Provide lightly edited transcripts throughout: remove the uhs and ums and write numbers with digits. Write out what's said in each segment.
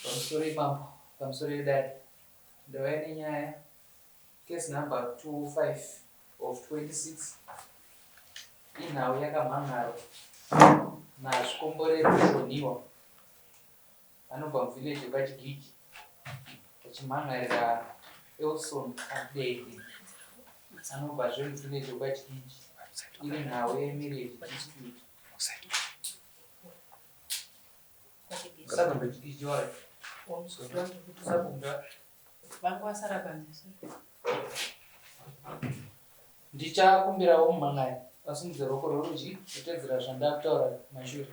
Pamusoro ipambo, pamusoro yedare, ndauya nenyaya case number 205 of 26 inhau yakamhan'arwa naZvikomborero Shoniwa anobva muvillage yekwaChigiji achimhan'arira Elson Kadede anobvazve muvillage yekwaChigiji iri nhau yemarriage dispute. Ndichakumbirawo mumhan'ari vasimudze ruoko rwerudyi kutedzera zvandakutaura kumashure.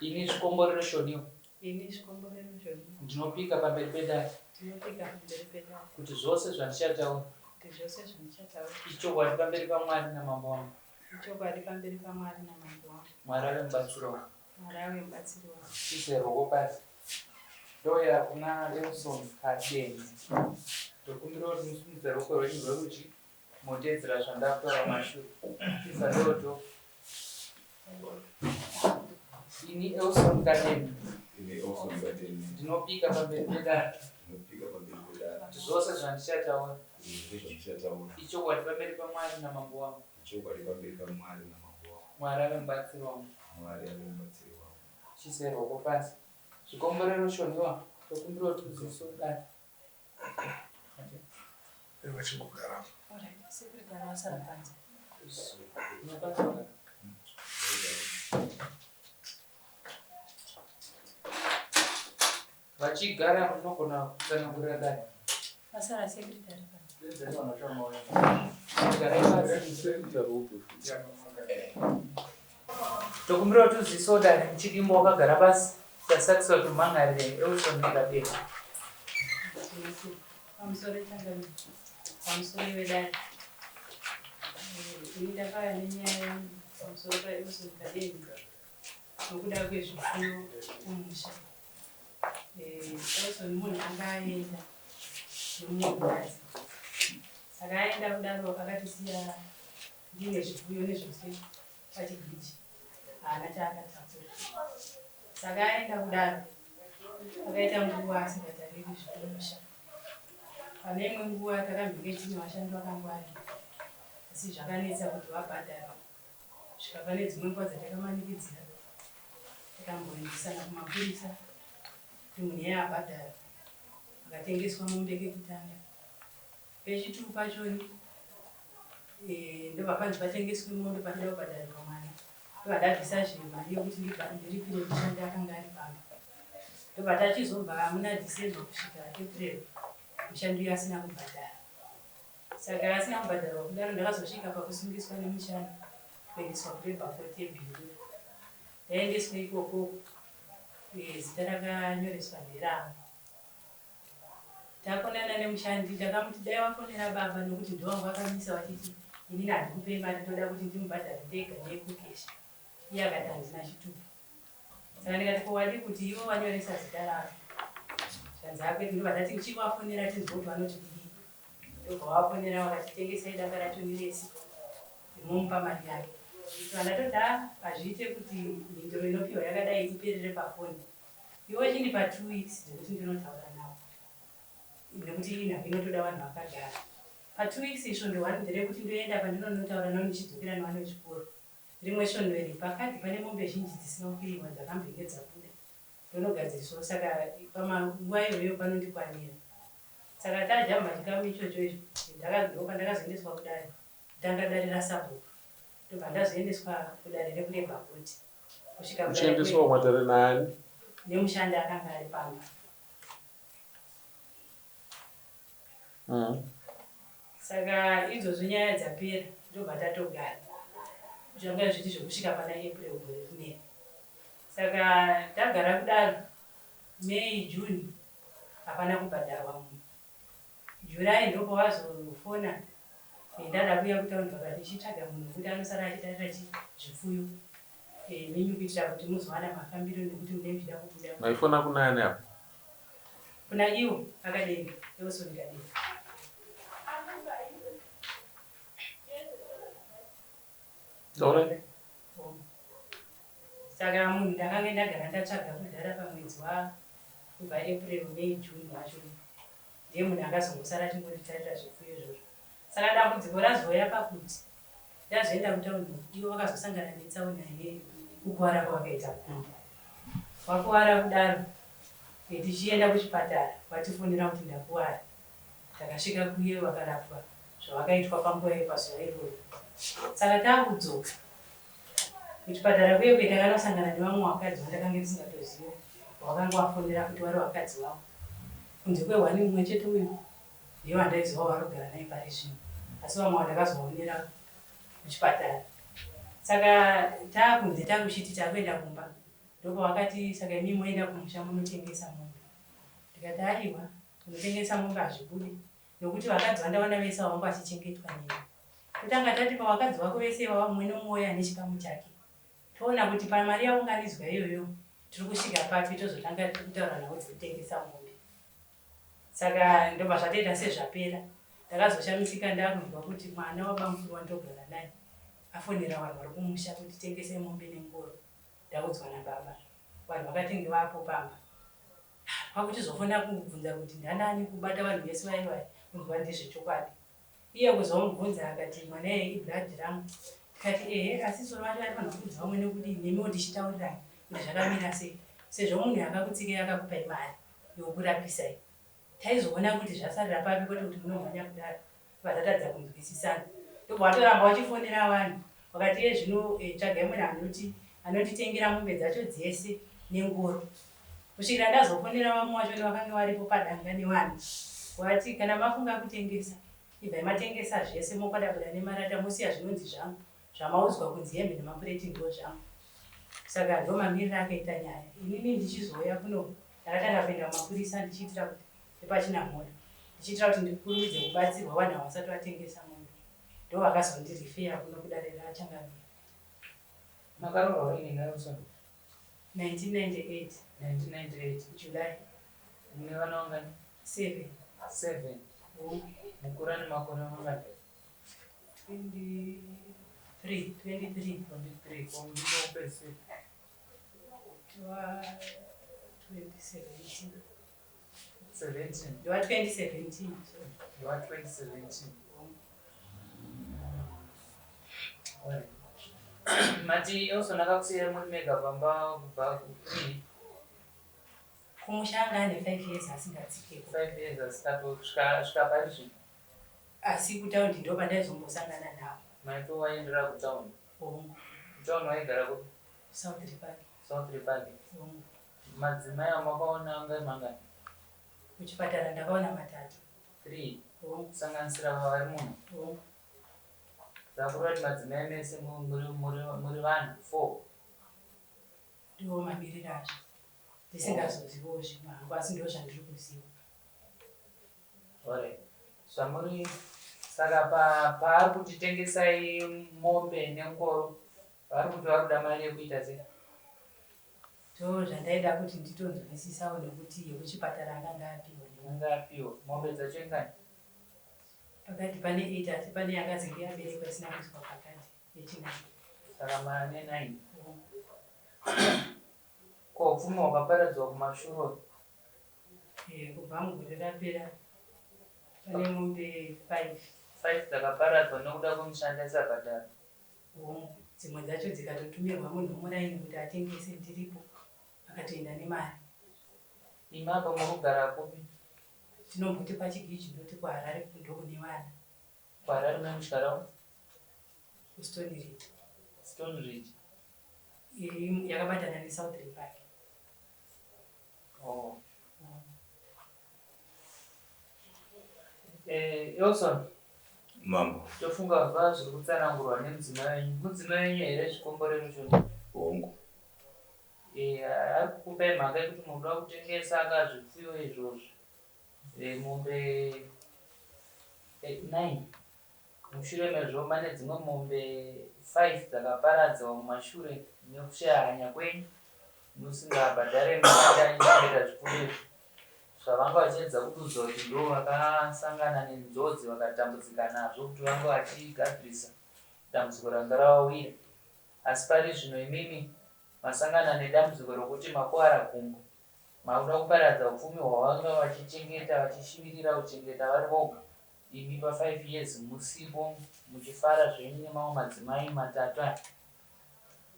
Ini Zvikomborero Shoniwa. Ini Zvikomborero Shoniwa. Ndinopika pamberi pedare. Ndinopika pamberi pedare. Kuti zvose zvandichataura. Kuti zvose zvandichataura. Ichokwadi pamberi paMwari namambo wangu. Ichokwadi pamberi paMwari namambo wangu. Mwari ave mubatsiri wangu. Mwari ave mubatsiri wangu. Ise ruoko pasi. Ndoya kuna Elson Kadeni. Ndokumbira kuti musimudze ruoko rwenyu rwerudyi moteedzera zvandakutaura mashure. Isa dodo. Ini Elson Kadeni. Ini Elson Kadeni. Ndinopika pamberi pedare. Ndinopika pamberi pedare. Kuti zvose zvandichataura. Kuti zvose zvandichataura. Ichokwadi pamberi paMwari namambo wangu. Ichokwadi pamberi paMwari namambo wangu. Mwari ave mubatsiri wangu. Mwari ave mubatsiri wangu. Chiise ruoko pasi. Zvikomborero Shoniwa, tokumbira kuti uziso dare. Vachingogara. Unokwanisa kugara. Vachigara munogona kutsanangurira dare. Vasara secretary panze. Garai pasi. Tokumbira kuti uziso dare muchidimbo wakagara pasi tasakisa kuti mhan'arire Elson Kadeni. Pamusoro changamire. Pamusoro vedare. Ini ndakauya nenyaya yangu pamusoro paElson Kadeni nokuda kwezvipfuyo kumusha. Elson munhu anga aenda nemumwe mukadzi. Saka aenda kudaro akatisiya ndine zvipfuyo nezvose pachigiji. Haana chaakatakura. Saka aenda kudaro akaita nguva asingatariri zvekumusha. Pane imwe nguva takambenge tine vashandi vakangwarira asi zvakanetsa kuti vabhadharwe. Kusvika pane dzimwe nguva dzatakamanikidzira takamboendesana kumapurisa kuti munhu iye abhadharwe. Akatengeswa mombe kekutanga. Pechitwo pachoni eh, ndobva panzi patengeswe mombe panoda kubhadharirwa mwana. Ndobva ndabvisa zve mari yokuti ndiripire mushandi akanga ari pamba. Ndobva tachizobva muna December kusvika April mushandi uyu asina kubhadhara. Saka asina kubhadharwa kudaro ndakazosvika pakusungiswa nemushandi kuendeswa kulabour court yeBindura. Ndaendeswa ikoko eh, zita rakanyoreswa nderangu. Takonana nemushandi ndakamuti dai wafonera baba nokuti ndovangu vakamisa vachiti inini handikupei mari ndoda kuti ndimubhadhare ndega neEcoCash. Iye akati handina chitupa. Saka ndikati ko wadii kuti ivo vanyoresa zita rako. Zvikanzi akwete ndobva ndati chivafonera tinzwe kuti vanoti kudii. Ndobva vafonera vakati tengesai danga racho nirese ndimomupa mari yake. Saka ndatoti haa hazviite kuti mhinduro inopiwa yakadai iperere pafoni. Iwe chindipa two weeks dzekuti ndinotaura navo nekuti inhau inotoda vanhu vakagara. Pa two weeks svondo one nderekuti ndoenda pandinonotaura navo ndichidzokera nevana vechikoro. Rimwe svondo iri pakadhi pane mombe zhinji dzisina kupiwa dzakambenge dzabuda ndonogadzirisawo saka panguva iyoyo panondikwanira. Saka tajamba chikamu ichocho icho ndopandakazoendeswa kudare kutanga dare rasabhuku ndobva ndazoendeswa kudare rekulabour court kusvika kudare Uchiendeswa kumatare naani? nemushandi akanga ari pamba. Saka idzodzo nyaya dzapera ndobva tatogara zvanga zviri zvekusvika pana April gore rineri. Saka tagara kudaro May, June hapana kubhadharwa munhu. July ndopawazofona ndada kuuya kutown vakati chitsvaga munhu wekuti anosara achitarira zvipfuyo menyu kuitira kuti muzowana mafambiro nekuti munenge muchida kubuda. Maifona kuna ani apa? Kuna iwo akadeni Elson Kadeni. Taurai. Saka munhu ndakange ndagara ndatsvaga kudhara pamwedzi wa Kubva April, May, June wacho ndiye munhu akazongosara achingonditarira zvipfuyo izvozvo. Saka dambudziko razouya pakuti ndazoenda kutauni ivo vakazosangana netsaona yekukuvara kwavakaita gumbo. Vakuvara kudaro tichienda kuchipatara vatifonera kuti ndakuvara. Takasvika kuye vakarapwa zvavakaitwa panguva iyo pazuva iroro. Saka takudzoka kuchipatara kuye kuye takanosangana nevamwe vakadzi vandakange ndisingatozive vakange vafonera kuti vari vakadzi vavo. Kunze kwehwani mumwe chete uyu ndiye wandaiziva wavari kugara naye pari zvino asi vamwe vandakazoonera kuchipatara. Saka takunze takuchiti takuenda kumba ndopavakati saka imi moenda kumusha munotengesa mombe. Ndikati aiwa kunotengesa mombe hazvibudi nokuti vakadzi vandaona vese ava vanga vachichengetwa neni. Totanga tati pavakadzi vako vese ivava mumwe nomumwe uye ane chikamu chake. Toona kuti pamari yaunganidzwa iyoyo tiri kusvika papi tozotanga kutaura nhau dzekutengesa mombe. Saka ndobva zvatoita sezvapera. Ndakazoshamisika ndakunzwa kuti mwana wabamukuru wandogara naye afonera vanhu vari kumusha kuti tengesai mombe nengoro. Ndaudzwa nababa. Vanhu vakatenge vapo pamba. Kwakuchizofona kubvunza kuti ndanani kubata vanhu vese vaye vaye kunzwa ndezvechokwadi. Iye kuzomubvunza akati mwana iyeye iblood rangu. Ndikati ehe asi soro vacho vaifanirwa kuudza vamwe nekuti nemiwo tichitaurirana kuti zvakamira sei sezvo munhu akakutsikei akakupai mari yokurapisai. Taizoona kuti zvasarira papi kwete kuti munomhanya kudaro. Vatatadza kunzwisisana. Ndobva watoramba wachifonera vanhu wakati iye zvino eh, tsvagai munhu anoti anonditengera mombe dzacho dzese nengoro. Kusvikira ndazofonera vamwe vacho vakange varipo padanga nevanhu vati kana mafunga kutengesa ibvai matengesa zvese mokwadabura nemarata mosiya zvinonzi zvangu zvamaudzwa kunzi hembe nemapureti ndo zvangu. Saka ndomamiriro akaita nyaya. Inini ndichizouya kuno ndakatanga kuenda kumapurisa ndichiitira kuti epachinamhora ndichiitira kuti ndikurumidze kubatsirwa vanhu ava vasati vatengesa mombe ndo vakazondirifeya kuno kudare rachangamire. Makaroorwa rini naElson? 1998. 1998. July. Mune vana vangani? 7. 7. Hongu. Mukuru ane makore mangani? 23. 23. 23. Ko mudiki wekupedzisira? Wa 2017. 17. Ndiwa 2017. Ndiwa 2017. Alright. Mati Elson akakusiyai muri mega pamba kubva kurini? Kumusha anga ane 5 years asingatsikeko. 5 years asikato svika pari zvino. Asi kutaundi ndo pandaizombosangana navo. Maito waendera kutaundi? Hongu. Kutaundi waigara kupi? South Park. South Park. Hongu. Madzimai amakaona anga mangani? Kuchipatara ndakaona matatu. 3. Hongu. Kusanganisira vari muno. Hongu. Zvakureva kuti madzimai mese muri vanhu 4. Ndiwo mamiriro azvo. Ndisingazozivawo zvimwe hangu asi ndo zvandiri kuziva. Alright. Zvamuri saka paari kuti tengesai mombe nengoro vari kuti vari kuda mari yekuita sei? Ndo zvandaida kuti nditonzwisisawo nekuti yekuchipatara akanga apiwa. Anga apiwa. Mombe dzacho ingani? Pakati pane 8 asi pane yakazenge yaberekwa isina kuiswa pakati yechinani. Saka mane 9. Hongu. Ko upfumi hwakaparadzwa kumashure? Kubva mugore rapera pane mombe 5. 5 dzakaparadzwa nekuda kwemushandi asabhadhara. Hongu. Dzimwe dzacho dzikatotumirwa munhu wemuraini kuti atengese ndiripo akatoenda nemari. Imi apa muri kugara kupi? Tinomboti kwaChigiji ndoti kuHarare ndokune vana. KuHarare mai muchigarawo? KuStone Ridge. Stone Ridge. Iri yakabatana neSouth Park. Oh. Elson. Mambo. Tofunga va zviri kutsanangurwa nemudzimai wenyu. Mudzimai wenyu here chikomborero chona? Hongu. Ari kukupai mhaka yekuti munoda kutengesa akazvipfuyo izvozvo. Mombe 9. Mushure mezvo mane dzimwe mombe 5 dzakaparadzwa mumashure nekushaya hanya kwenyu musingabhadhare mushandi aichengeta zvipfuyo izvi. Zvavanga vachiedza kududzwa kuti ndo vakasangana nenjodzi vakatambudzika nazvo kuti vanga vachigadzirisa dambudziko ranga ravawira. Asi pari zvino imimi masangana nedambudziko rokuti makuvara gumbo. Makuda kuparadza upfumi hwavanga vachichengeta vachishivirira kuchengeta vari voga imi pa 5 years musipo muchifara zvenyu nemamwe madzimai matatu aya.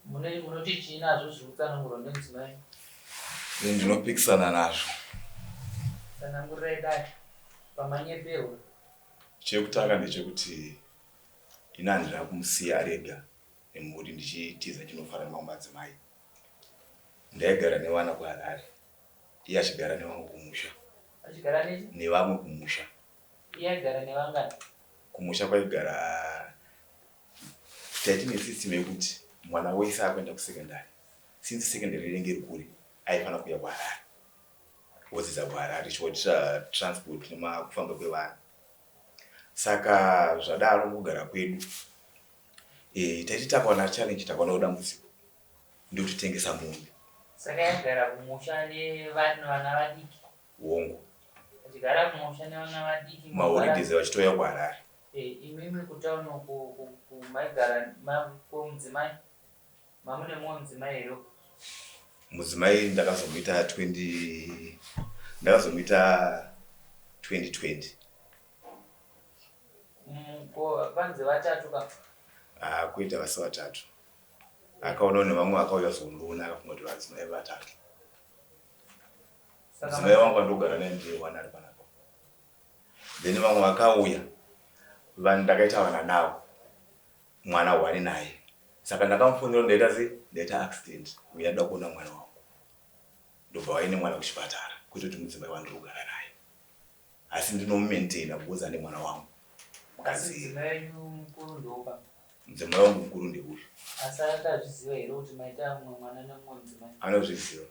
Mune munoti chii nazvo zviri kutsanangurwa nemudzimai? Ini ndinopikisana nazvo. Tsanangurirai dare pamanyeperwa. Chekutanga ndechekuti ini handina kumusiya ari ega nemhuri ndichitiza ndinofara nemamwe madzimai. Ndaigara nevana kuHarare iye achigara nevamwe kumusha. Achigara nechi? Nevamwe kumusha. Iye aigara nevangani? Kumusha kwaigara taitine system yekuti mwana wese akuenda kusekondari since secondary inenge iri kure aifanira kuuya kuHarare wodzidza kuHarare chiwatira transport nemakufamba kwevanhu saka zvadaro kugara kwedu e, taiti takawana challenge takaona dambudziko ndototengesa mombe. Saka yaigara kumusha nevana vadiki? Hongu. Achigara kumusha nevana vadiki. Maholidays vachitouya kuHarare. Eh, imimi kutown uku maigara mudzimai mamune mumwe mudzimai here? Mudzimai ndakazomuita 20 ndakazomuita 2020. Ko vanzi vatatu ka? Ah, kuita vasi vatatu. Akaona nevamwe vakauya zondiona akafunga kuti vadzimai vatatu. Mudzimai wangu andogara naye ndiye one ari panapa. Then vamwe vakauya vanhu ndakaita vana navo mwana one naye. Saka ndakamufonera ndaita sei? Ndaita accident uye ndaida kuona mwana wangu. Ndobva vaine mwana kuchipatara kwete kuti mudzimai wandiri kugara naye. Asi ndinomumaintaina because ane mwana wangu. Asi mudzimai wenyu mukuru ndoupa? Mudzimai wangu mukuru ndeuyu. Asi akazviziva here kuti maita mumwe mwana nemumwe mudzimai? Anozviziva.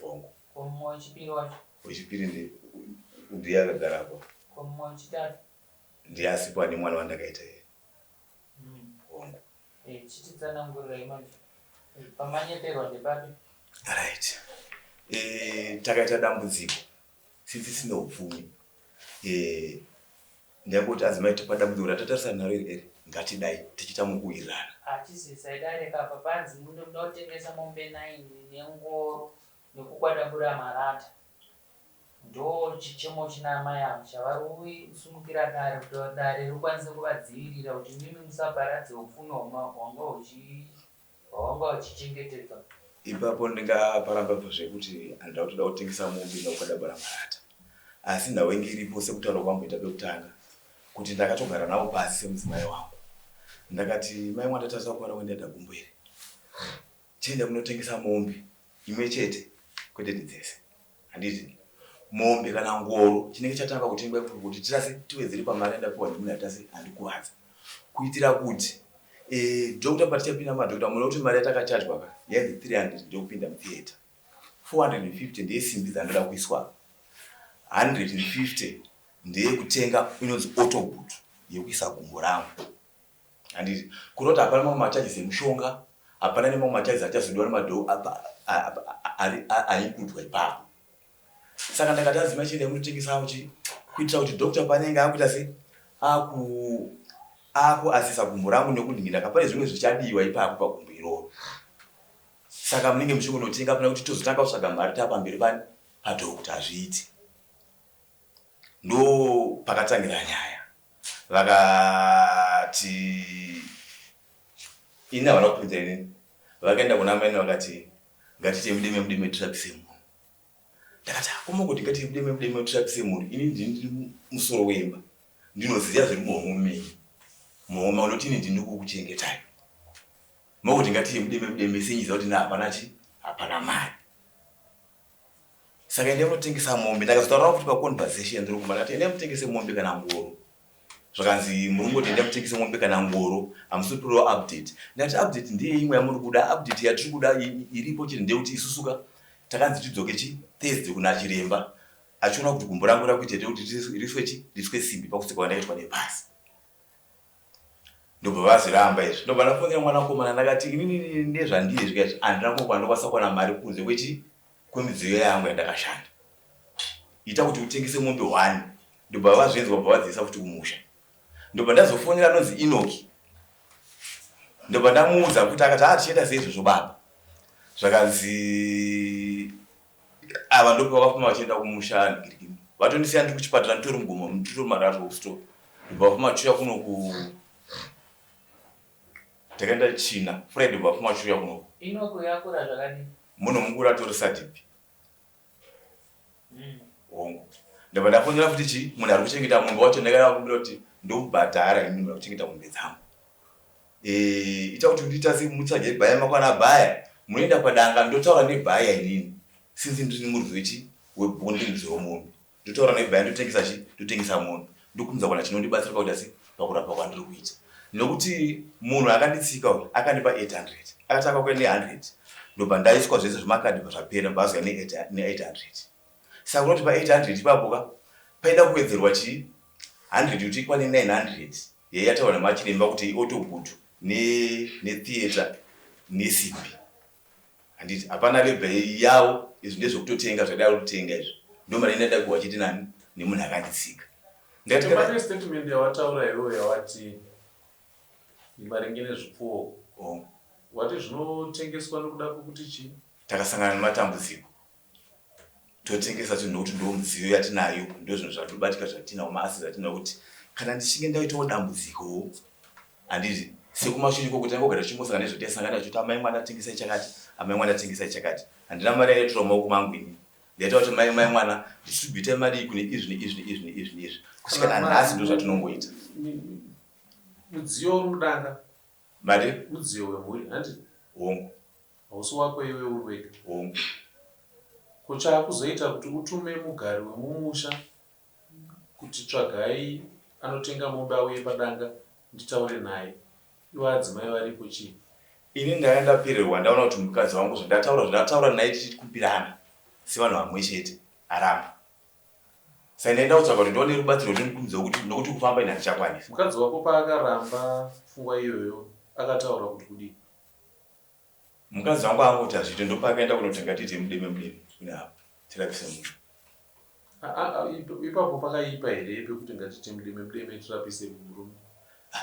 Hongu. Ko mumwe wechipiri wacho? Wechipiri ndiye akagara apo. Ko mumwe wechitatu? Ndiye asipo ane mwana wandakaita iye. Hongu. Eh, chititsanangurirai manje. Pamanyeperwa ndepapi? Right. Eh, takaita dambudziko since tisina upfumi. Eh, ndangoti adzimai tipa dambudziko ratatarisana naro iri iri ngatidai tichiita mukuwirirana. Achizisai dare kapa panzi munoda kutengesa mombe 9 nengoro nekukwadabura marata. Ndo chichemo china amai ava chavari kusumukira dare kuti dare rikwanise kuvadzivirira kuti imimi musaparadze upfumi hwanga huchichengetedzwa. Ipapo ndingaparamba zvekuti handida kutoda kutengesa mombe nekukwadabura marata. Asi nhau inge iripo sekutaura kwamboita pekutanga kuti ndakatogara navo pasi semudzimai wangu. Ndakati mai mwandatarisa kuona kwendaita gumbo iri. Chienda kunotengesa mombe imwe chete kwete dzese. Handiti mombe kana ngoro chinenge chatanga kutengwa ikoko kuti tirase tiwedzere pamari yandapiwa nemunhu atase andikuvadza. Kuitira kuti eh, doctor patichapinda madoctor munoona kuti mari yatakachajwa ka yainzi 300 ndeyekupinda mutheatre. 450 ndeyesimbi dzandoda kuiswa 150 ndeyekutenga inonzi autoboot yekuisa gumbo rangu. Handiti kureva kuti hapana mamwe macharges emushonga, hapana nemamwe macharges achazodiwa nemadho aincludwa ipapo. Saka ndakati adzimai chiendai munotengesa chi kuitira kuti doctor paanenge akuita sei aku akuasesa gumbo rangu nekundingira pane zvimwe zvichadiwa ipapo pagumbo iroro. Saka munenge muchingonotenga pana kuti tozotanga kutsvaga mari tapamberi pani padoctor hazviiti. Ndopakatangira nyaya. Vakati ini havana kupinza inini. Vakaenda kuna amai vakati ngatiite mudeme mudeme tirapise munhu. Ndakati akoma kuti ngatiite mudeme mudeme tirapise munhu. Ini ndini ndiri musoro wemba. Ndinoziva zviri muhomwe menyu. Muhomwe unoti ini ndini kukuchengetai. Mokuti ngatiite mudeme mudeme senyiza kuti hapana chi hapana mari. Saka endai munotengesa mombe. Ndakazotaura futi paconversation ndiri kumba ndati endai mutengese mombe kana ngoro. Zvakanzi muri kungoti endai mutengese mombe kana ngoro hamusi kutipawo update. Ndati update ndiye imwe yamuri kuda update yatiri kuda iripo chete ndeyekuti isusu ka takanzi tidzoke chi Thursday kuna chiremba achiona kuti gumbo rangu rakuita here kuti riiswe chi riiswe simbi pakusekwa kwandakaitwa nebhasi. Ndobva vazviramba izvi. Ndobva ndafonera mwanakomana ndakati inini nezvandiri zvika izvi handina kumwe kwandokwanisa kuwana mari kunze kwechi kwemidziyo yangu yandakashanda. Ita kuti utengese mombe one. Ndobva vazvinzwa bva vadziisa futi kumusha. Ndobva ndazofonera anonzi Enoki. Ndobva ndamuudza kuti akati ah tichaita seizvozvo baba. Zvakanzi Ava ndopavakafuma vachienda kumusha ndigirigini. Vatondisiya ndiri kuchipatara nditori mugomo nditori mararo store. Ndobva vafuma vachiuya kuno ku Takaenda China Friday ndobva vafuma vachiuya kuno. Inoku yakura zvakadii? Munhu mukuru atori sadipi. Hongu. Ndabva ndafonera futi chi munhu ari kuchengeta mombe wacho ndakada kumbira kuti ndobhadhara ini munhu ari kuchengeta mombe dzangu. Eh, ita kuti ndiita sei mutsvage bhaya makwana bhaya munoenda padanga ndotaura nebhaya inini since ndiri muridzi wechi webhondi muridzi wemombe ndotaura nebhaya ndotengesa chi ndotengesa mombe ndokumidza kwana chinondibatsira pakuita sei pakurapa kwandiri kuita nokuti munhu akanditsika uyu akandipa 800 akatanga kuya ne100 ndobva ndaiswa zvese zvemakadhi bva zvapera bva azouya ne800 saka unoti pa 800 ipapo ka paida kuwedzerwa chii 100 kuti ikwane 900 yaiya yataurwa nemachiremba kuti iautoboot netheatre nesimbi handiti hapana labor yavo izvi ndezvekutotenga zvaida kutenga izvi ndomari ndaida kuwa chete nani nemunhu akanditsika ndikati pane statement yawataura iwewe yawati maringe nezvipfuwo oh. Wati zvinotengeswa nekuda kwekuti chii? Takasangana nematambudziko totengesa zvinhu nokuti ndo midziyo yatinayo ndo zvinhu zvatobatika zvatinawo maasi zvatinawo kuti kana ndichinge ndaitawo dambudzikowo handiti sekumashure ikoko taingogara tichingosangana nezvataisangana nazvo kuti amai mwana tengesai chakati amai mwana tengesai chakati handina mari yaitora mumaoko mangu ini ndaita kuti mai mai mwana distributai mari iyi kune izvi neizvi neizvi neizvi neizvi kusvika nanhasi ndo zvatinongoita. Mudziyo uri mudanga. Mari? Mudziyo wemhuri handiti? Hongu. Hausi wako iwe uri wega. Hongu. Ko chaakuzoita kuti utume mugari wemumusha kuti tsvagai anotenga mombe auye padanga nditaure naye ivo adzimai varipo chii? Ini ndanga ndapererwa ndaona kuti mukadzi wangu zvandataura zvandataura naye tichikumbirana sevanhu vamwe chete aramba. Saka ndaenda kutsvaga kuti ndiwane rubatsiro rwekuti kuti nokuti kufamba ini handichakwanisa. Mukadzi wako paakaramba pfungwa iyoyo akataura kuti kudii? Mukadzi wangu angoti hazviite ndopaakaenda kunotenga tiite mudeme mudeme kune apo tirapise munhu. Ipapo pakaipa here pekuti ngatiite mudeme mudeme tirapise murume?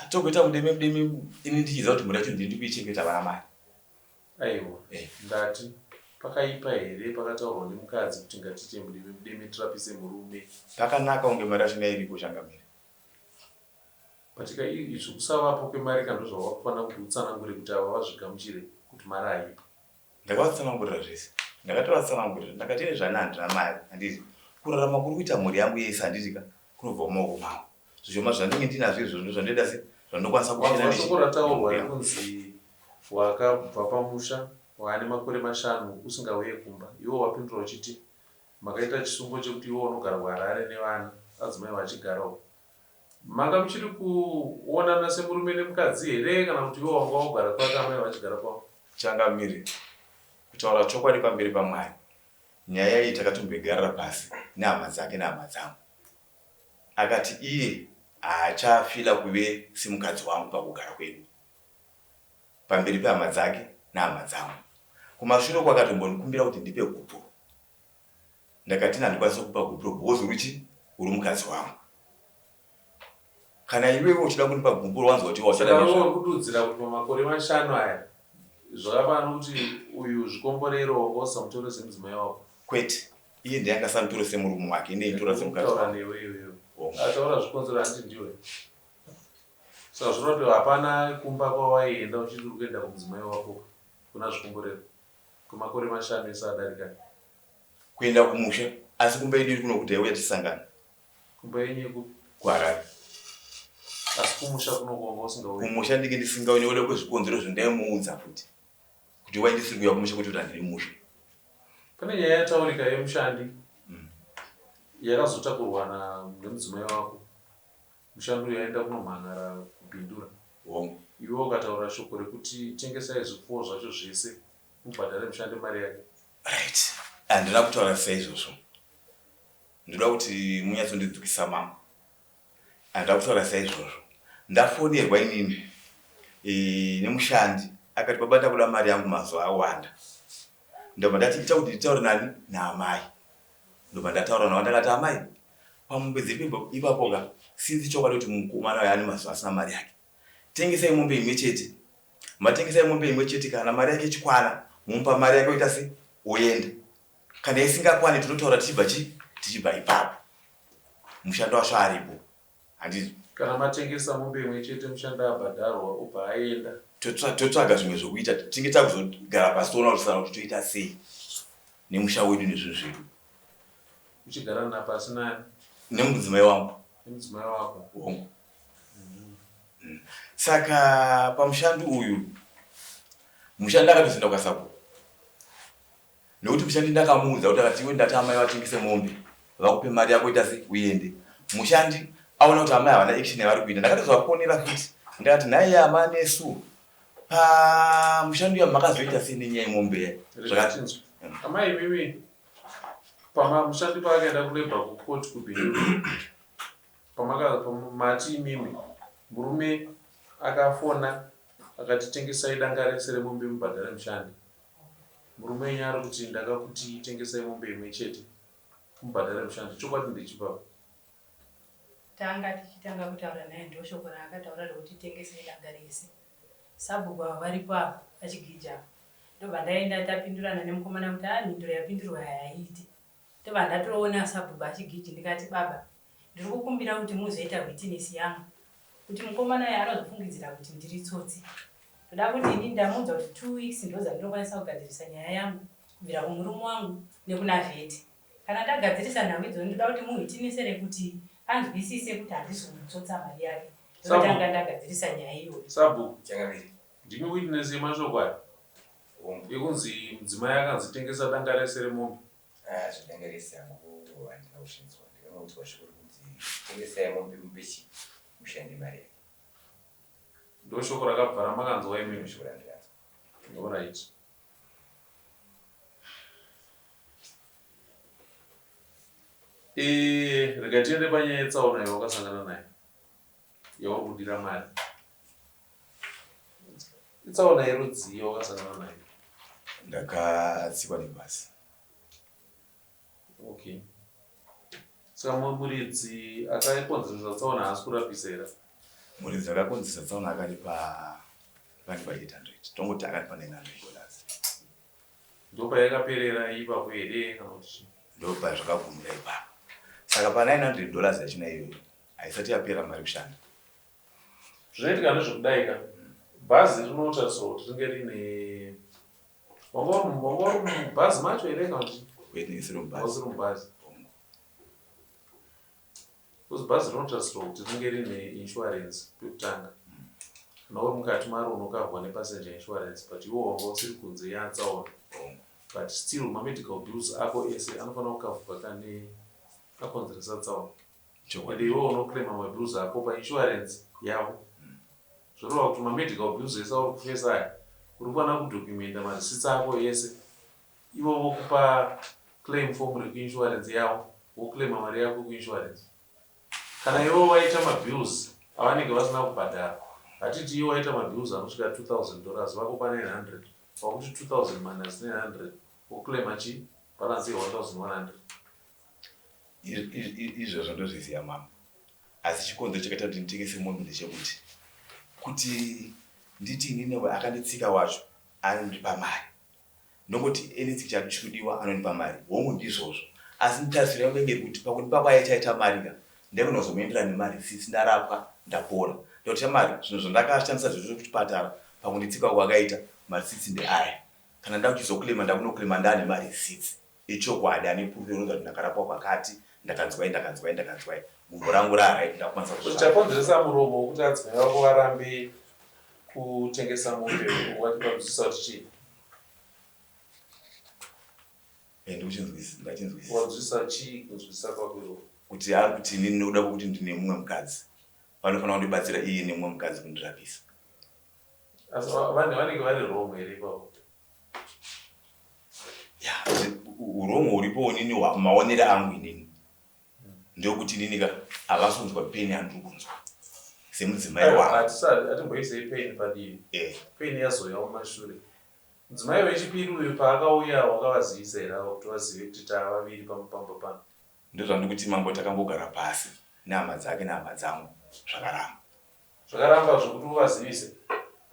Togoita mudeme mudeme ini ndichiziva kuti mhuri yacho ndini ndikuichengeta vana mari. Aiwa ndati pakaipa here pakataurwa nemukadzi kuti ngatiite mudeme mudeme tirapise murume. Pakanaka kunge mari yacho ngairiko changamire. But ka izvi kusavapo kwemari ka ndozvawakufanira kuti utsanangure kuti ava vazvigamuchire kuti mari haipo. Ndakavatsanangurira zvese. Ndakatovatsanangurira ndakati ini zvani handina mari handiti kurarama kuri kuita mhuri yangu yese handiti ka kunobva mumaoko mangu. Zvishoma zvandinge ndinazvo izvozvo ndozvandoita se zvandinokwanisa kushanda Wanzwa shoko rataurwa rekunzi wakabva pamusha waane makore mashanu usingauye kumba iwe wapindura uchiti makaita chisungo chekuti iwe unogara kuHarare nevana adzimai vachigarawo Manga muchiri kuonana semurume nemukadzi here kana kuti iwe wanga wagara kwake amai vachigara kwavo? Changamire, kutaura chokwadi pamberi paMwari, nyaya iyi takatomboigarira pasi nehama dzake nehama dzangu. Akati iye haachafila kuve semukadzi wangu pakugara kwedu pamberi pehama dzake nehama dzangu. Kumashure uko akatombondikumbira kuti ndipe gupuro. Ndakati ini handikwanise kukupa gupuro because uri chii? Uri mukadzi wangu. Kana iwewe uchida kundipa gupuro wanzwa kuti wachada Saka iwe uri kududzira kuti pamakore mashanu aya zvakafanana nokuti uyu zvikomborero wanga usisamutore semudzimai wako? Kwete. Iye ndiye anga asamutore semurume wake, ini ndaimutora semukadzi wangu. Newe iwewe. Ataura zvikonzero handiti ndiwe. Saka zvinoreva kuti hapana kumba kwawaienda uchiti uri kuenda kumudzimai wako kuna zvikomborero kwemakore mashanu ese adarika. Kuenda kumusha asi kumba yedu iri kuno kuti taiuya tichisangana. Kumba yenyu yekupi? KuHarare. Asi kumusha kuno kwanga usingauyi? Kumusha ndinge ndisingauyi nekuda kwezvikonzero zvandaimuudza futi kuti why ndisiri kuuya kumusha kwete kuti handiri musha. Pane nyaya yataurika yemushandi yakazotakurwa nemudzimai wako. Mushandi uyu aenda kunomhan'ara kuBindura. Hongu. Iwe ukataura shoko rekuti tengesai zvipfuwo zvacho zvese mubhadhare mushandi mari yake. Right. Handina kutaura saizvozvo. Ndoda kuti munyatsondidzwisa mama. Handina kutaura saizvozvo. Ndafonerwa inini e, nemushandi akati baba ndakuda mari yangu mazuva awanda. Ndobva ndati ita kuti nditaure nani naamai. Ndobva ndataura navo ndakati amai pamombe dziri ipapo ka sinzi chokwadi kuti mukomana uyo ane mazuva asina mari yake. Tengesai mombe imwe chete. Matengesai mombe imwe chete kana mari yake ichikwana momupa mari yake oita se oenda. Kana isingakwani tinotaura tichibva chi tichibva ipapo. Mushando wacho aripo. Handizvo? Kana matengesa mombe imwe chete mushandi abhadharwa obva aenda. Totsvaga zvimwe zvokuita tinge takuzogara pasi toona kuti saka kuti toita sei nemusha wedu nezvinhu zvedu. Uchigara napasi nani? Nemudzimai wangu. Nemudzimai wako? Hongu. Saka pamushandi uyu mushandi akatozoenda kwasabhuku nekuti mushandi ndakamuudza kuti akati iwe ndati amai vatengese mombe vakupe mari yako ita sei uende. Mushandi aona kuti amai havana action yavari kuita ndakatozovafonera futi ndakati nhai ama nesu pamushandi uya makazoita sei nenyaya yemombe iya zvakati amai imimi pama mushandi paakaenda kulabor kucourt kubhindura Pamati imimi murume akafona akati tengesai danga rese remombe mubhadhare mushandi. Murume wenyu ari kuti ndakakuti tengesai mombe imwe chete mubhadhare mushandi. Chokwadi ndechipapa. Tanga tichitanga kutaura naye ndoshoko raakataura rekuti tengesai danga rese. Sabhuku ava varipo apa pachigija apa. Ndobva ndaenda tapindurana nemukomana kuti haa mhinduro yapindurwa aya haiite. Ndobva ndatoona sabhuku achigiji ndikati baba ndiri kukumbira kuti muzoita witness yangu kuti mukomana uyu anozofungidzira kuti ndiri tsotsi. Ndoda kuti ini ndamuudza kuti two weeks ndodzandinokwanisa kugadzirisa nyaya yangu kubvira kumurume wangu nekuna Vheti. Kana ndagadzirisa nhau idzodzo ndoda kuti muwitinesere kuti anzwisise kuti handisi kumutsotsa mari yake. Ndotanga ndagadzirisa nyaya iyoyo. Sabhuku, Changamire. Ndimi witness yemashoko aya? Hongu. Ekunzi mudzimai akanzi tengesa danga rese remombe. Ah, zvedanga rese hangu handina kuzvinzwa. Ndakangonzwa shoko rekuti tengesai mombe mupe chi mushandi mari yake. Ndoshoko rakabva ramakanzwa imimi? Ndoshoko randakanzwa. Alright. Eh, rega tiende panyaya yetsaona yawakasangana nayo. Yauri kudira mari. Itsaona yerudzii yawakasangana nayo? Ndakatsikwa nebhazi. Okay. Saka muridzi akakonzeresa tsaona haasi kurapisa here? Muridzi akakonzeresa tsaona akanipa akandipa 800. Tongoti akanipa 900 dollars. Ndopayakaperera ipapo here kana kuti chii? Ndopazvakagumira ipapo. Saka pa 900 dollars yachona iyoyo haisati yapera mari kushanda. Zvinoitika ndezvekudai ka bhazi rinotarisirwa kuti ringe riine wanga uri mubhazi macho here kana kuti usiri mubhazi mubhazi because bhazi rinotarisirwa kuti ringe riine insurance pekutanga kana uri mukati maro unokavhwa nepassenger insurance but iwo wanga usiri kunze yatsaona but still mamedical bills ako ese anofanira kukavhwa kane akonzeresa tsaona Ende iwewe unoclaima mabills ako painsurance yavo. Zvoreva kuti mamedical bills ese auri kufesa aya uri kufanira kudocumenta mareceipts ako ese. Ivo vokupa claim form rekuinsurance yavo woclaima mari yako kuinsurance. Kana ivo vaita mabills avanenge vasina kubhadhara, hatiti iwe waita mabills anosvika 2000 dollars vakupa 900, wakuti 2000 minus 900 woclaima chii? Balance ye 1100. Izvozvo ndozviziva mama asi chikonzero chakaita kuti nditengese mombe ndechekuti kuti nditi inini akanditsika wacho anondipa mari ndongoti anything chikudiwa anondipa mari hongu ndizvozvo asi tarisiro yangu inge iri kuti pakundipa kwaichaita mari ka ndaigona kuzomuendera nemari sisi ndarapwa ndapora ndoti shamari zvinhu zvandakashandisa zvese kuchipatara pakunditsika kwakaita marisitsi ndeaya kana ndakuchizoclaima ndakunoclaima ndaane marisitsi Ichokwadi ane proof inoratidza kuti ndakarapwa kwakati, ndakanzwai, ndakanzwai, ndakanzwai. Gumbo rangu raa right ndakukwanisa kuzvifamba. Chakonzeresa muromo wekuti adzimai vako varambe kutengesa mombe wati vanzwisisa kuti chii? Eh, ndikuchinzwisisa, ndachinzwisisa. Wanzwisisa chii kunzwisisa kwako iwe? Kuti ari kuti inini nekuda kwekuti ndine mumwe mukadzi vanofanira kundibatsira iye nemumwe mukadzi kundirapisa. Asi vanenge vari wrong here ipapo? Urong huripo inini maonere angu inini ndewekuti inini ka havasi kunzwa pain yandiri kunzwa semudzimai wangu. Hatimboisei pain padivi. Eh. Pain yazouya mumashure. Mudzimai wechipiri uyu paakauya wakavazivisa here ava kuti vazive kuti tava vaviri pamba pano? Ndozvandikuti mambo takambogara pasi nehama dzake nehama dzangu zvakaramba. Zvakaramba zvekuti uvazivise?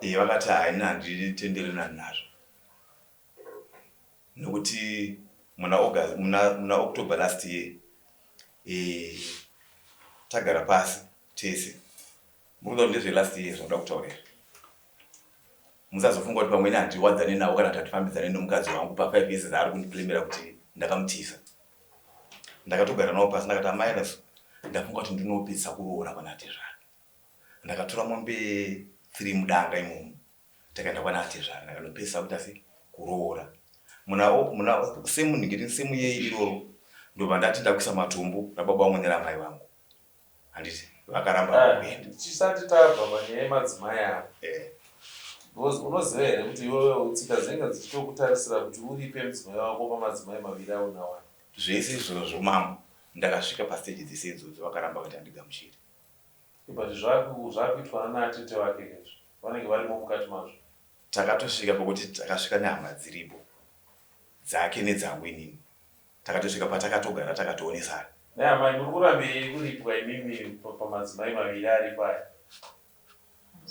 Eh, vakati haina handitenderenani nazvo. Nokuti Muna August, muna, muna October last year e, tagara pasi tese. Muri kuda kuti ndezve last year zvinoda kutaura here? Musazofunga kuti pamweni handiwadzane navo kana kuti hatifambidzane nomukadzi wangu pa 5 years dzaari kundiclaimera kuti ndakamutiza. Ndakatogara navo pasi ndakati amai Lasu, ndafunga kuti ndinopedzisa kuroora kwana tezvara. Ndakatora mombe 3 mudanga imomo takaenda kwana atezvara ndakanopedzisa kuita se kuroora muna muna semu ndingeti semu yei iroro ndobva ndati ndakuisa matombo rababa vangu neramai vangu handiti vakaramba ah, kuenda. Tisati tabva panyaya yemadzimai ava eh. Because unoziva here kuti iwewe tsika dzinenge dzichitokutarisira kuti uripe mudzimai wako pamadzimai maviri aunawo aya? Zvese izvozvo mambo ndakasvika pastage dzese idzodzo vakaramba vati handigamuchiri. But zvakuitwa nana atete vake izvi vanenge varimo mukati mazvo. Takatosvika pekuti takasvika nehama dziripo dzake nedzangu inini takatosvika patakatogara takatoonesana. Nhai amai muri kurambirei kuripwa imimi pamadzimai maviri aripo aya?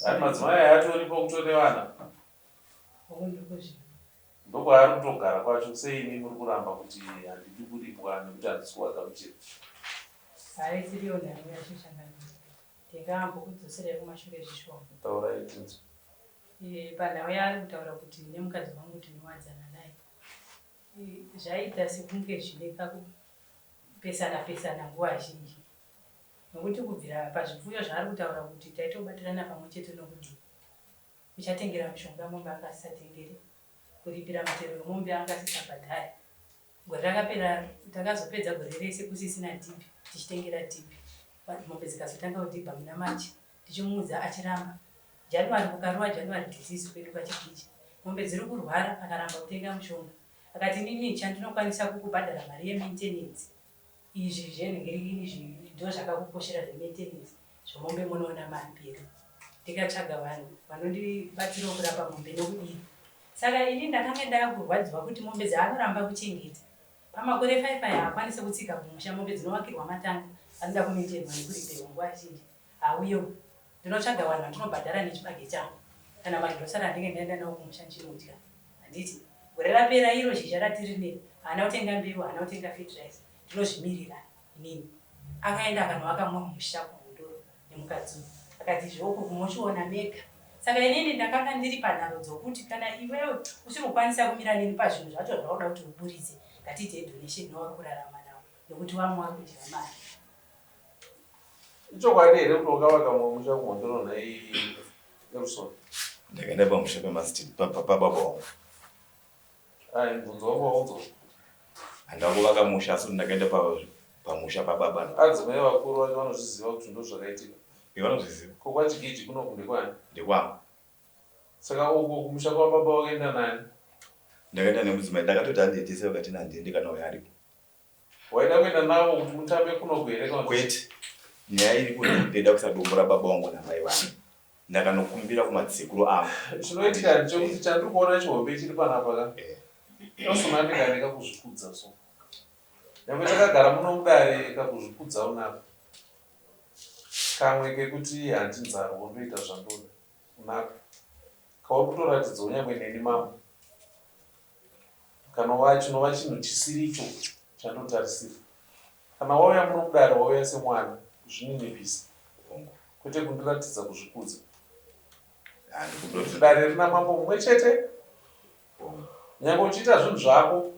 Ari madzimai aya atoripo kutori nevana? Ndokwaari kutogara kwacho sei imi muri kuramba kuti handidi kuripwa nekuti handisi kuvagamuchira? Haisiriyo nhau yacho changamire. Ndingambokudzoserai kumashure zvishoma. Taurai tinzwe. E, panhau yaari kutaura kuti nemukadzi wangu tinowadzana naye. E, zvaiita sekunge zvine kakupesana pesana nguva zhinji. Nokuti kubvira pazvipfuyo zvaari kutaura kuti taitobatirana pamwe chete nokudii. Uchatengera mushonga mombe anga asisatengeri, kuripira mutero wemombe anga asisabhadhari. Gore rakapera takazopedza gore rese kusisina dhibhi tichitengera dhibhi. Mombe dzikazotanga kudhibha muna March tichimuudza achiramba. January kukarova January disease kwedu kwaChigiji. Mombe dziri kurwara akaramba kutenga mushonga. Akati inini chandinokwanisa kukubhadhara mari yemaintenance. Izvi zvenhingirikini izvi ndozvakakukoshera zvemaintenance zvemombe munoona mari pedu. Ndikatsvaga vanhu vanondibatsirawo kurapa mombe nokudii. Saka ini ndakange ndakurwadziwa kuti mombe dzaanoramba kuchengeta pamakore 5 aya haakwanise kutsika kumusha mombe dzinovakirwa matanga anoda kumaintainwa nekuriperwa nguva zhinji hauyewo. Ndinotsvaga vanhu vandinobhadhara nechibage changu kana magirosari andinge ndaenda nawo kumusha ndichinodya. Handiti gore rapera iro zhizha ratiri rineri haana kutenga mbeu haana kutenga fertilizer ndinozvimirira inini. Akaenda akanovaka mumwe musha kuMhondoro nemukadzi uyu akati izvi uku munochiona mega. Saka inini ndakanga ndiri panharo dzokuti kana iwewe usiri kukwanisa kumira neni pazvinhu zvacho zvaunoda kuti uburitse ngatiitei donation newauri kurarama nawo nekuti vamwe vari kudya mari. Ichokwadi here kuti wakavaka mumwe musha kuMhondoro nhai Elson? Ndakaenda pamusha pababa vangu. Ai, mubvunzo wangu waunzwa. Handina kuvaka musha asi kuti ndakaenda pamusha pababa. Adzimai vakuru vacho vanozviziva kuti ndozvakaitika. Vanozviziva. Ko kwaChigiji kunoku ndekwani? Ndekwangu. Saka uko kumusha kwababa wakaenda nani? Ndakaenda nemudzimai ndakatoti handiendese vakati handiende kana uyo aripo. Waida kuenda navo kuti mutambe kunoku here kana Kwete. Nyaya iripo ndeyekuti ndaida kuisa dombo rababa vangu namai vangu. Ndakanokumbira kumadzisekuru angu. Chinoitika ndechekuti chandiri kuona chihombe chiri panapa ka. Eh. Nelson anenge ane kakuzvikudza so. Nyangwe takagara muno mudare kakuzvikudza unako. Kamwe kekuti handinzarwo ndoita zvandoda unako. Kauri kutoratidzawo nyangwe neni mambo. Kanova chinova chinhu chisiricho chandotarisira. Kana wauya muno mudare wauya semwana, kuzvininipisa. Kwete kundiratidza kuzvikudza. Dare rina mambo mumwe chete. Nyangwe uchiita zvinhu zvako.